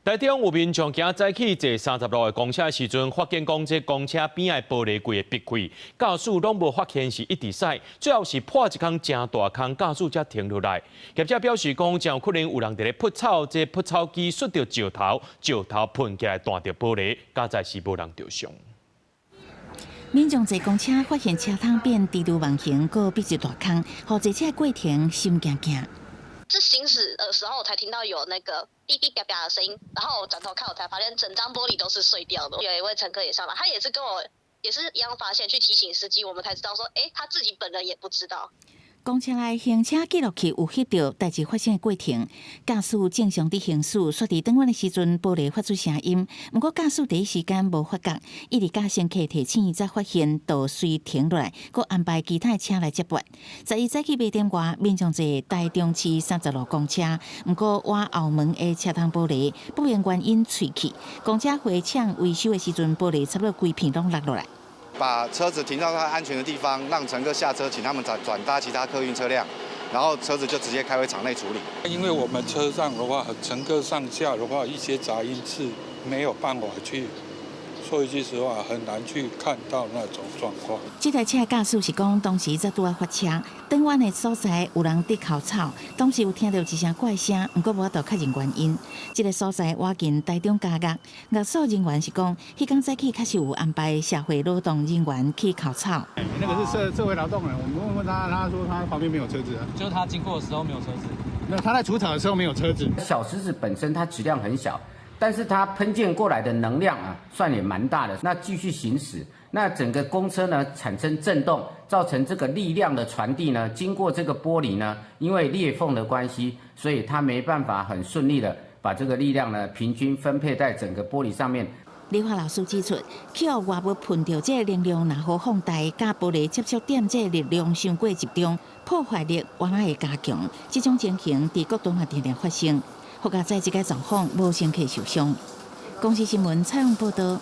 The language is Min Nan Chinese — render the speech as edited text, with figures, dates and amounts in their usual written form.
台中有民眾今早起坐三十路的公車時陣，發現講這公車邊仔玻璃櫃會爿開，駕駛攏無發現是一直駛，最後是破一空誠大空，駕駛才停落來。業者表示講，誠有可能有人佇咧撲草，這撲草機摔著石頭，石頭噴起來彈著玻璃，佳哉是無人著傷。民眾坐公車發現車窗變蜘蛛網形，閣爿一大空，予坐車過程心驚驚。是行駛的時候，我才聽到有那個嗶嗶啪啪的聲音，然後我轉頭看，我才發現整張玻璃都是碎掉的。有一位乘客也上來，他也是跟我也是一樣發現，去提醒司機，我們才知道說，欸，他自己本人也不知道。公車內行車記錄器有翕著代誌發生的過程，駕駛正常佇行駛，煞佇轉彎的時陣，玻璃發出聲音。毋過駕駛第一時間無發覺，一直佮乘客提醒才發現，就隨停落來，閣安排其他的車來接駁。11早起8點外，民眾坐台中市三十路公車，毋過倚後門的車窗玻璃不明原因碎去，公車回廠維修的時陣，玻璃差不多規片攏落落來。把車子停到它安全的地方，讓乘客下車，請他們轉轉搭其他客運車輛，然後車子就直接開回廠內處理。因為我們車上的話，乘客上下的話，一些雜音是沒有辦法去，說一句實話，很難去看到那種狀況。這台車駕駛是講，當時才拄仔發車，轉彎的所在有人佇哭草，當時有聽著一聲怪聲，毋過無法度確認原因。這個所在倚近台中監獄，獄所人員是講，彼工早起確實有安排社會勞動人員去哭草。那個是社會勞動人，我們問問他，他說他旁邊沒有車子啊。就是他經過的時候沒有車子。那他在除草的時候沒有車子。小石子本身它質量很小。但是它噴濺過來的能量啊，算也蠻大的。那繼續行駛，那整個公車呢產生震動，造成這個力量的傳遞呢，經過這個玻璃呢，因為裂縫的關係，所以它沒辦法很順利的把這個力量呢平均分配在整個玻璃上面。理化老師指出，去予外物噴著這個能量，若予放大，佮玻璃接觸點這個力量傷過集中，破壞力原來會加強。這種情形佇國中也常常發生。好佳哉這個狀況無乘客受傷。公視新聞採訪報導。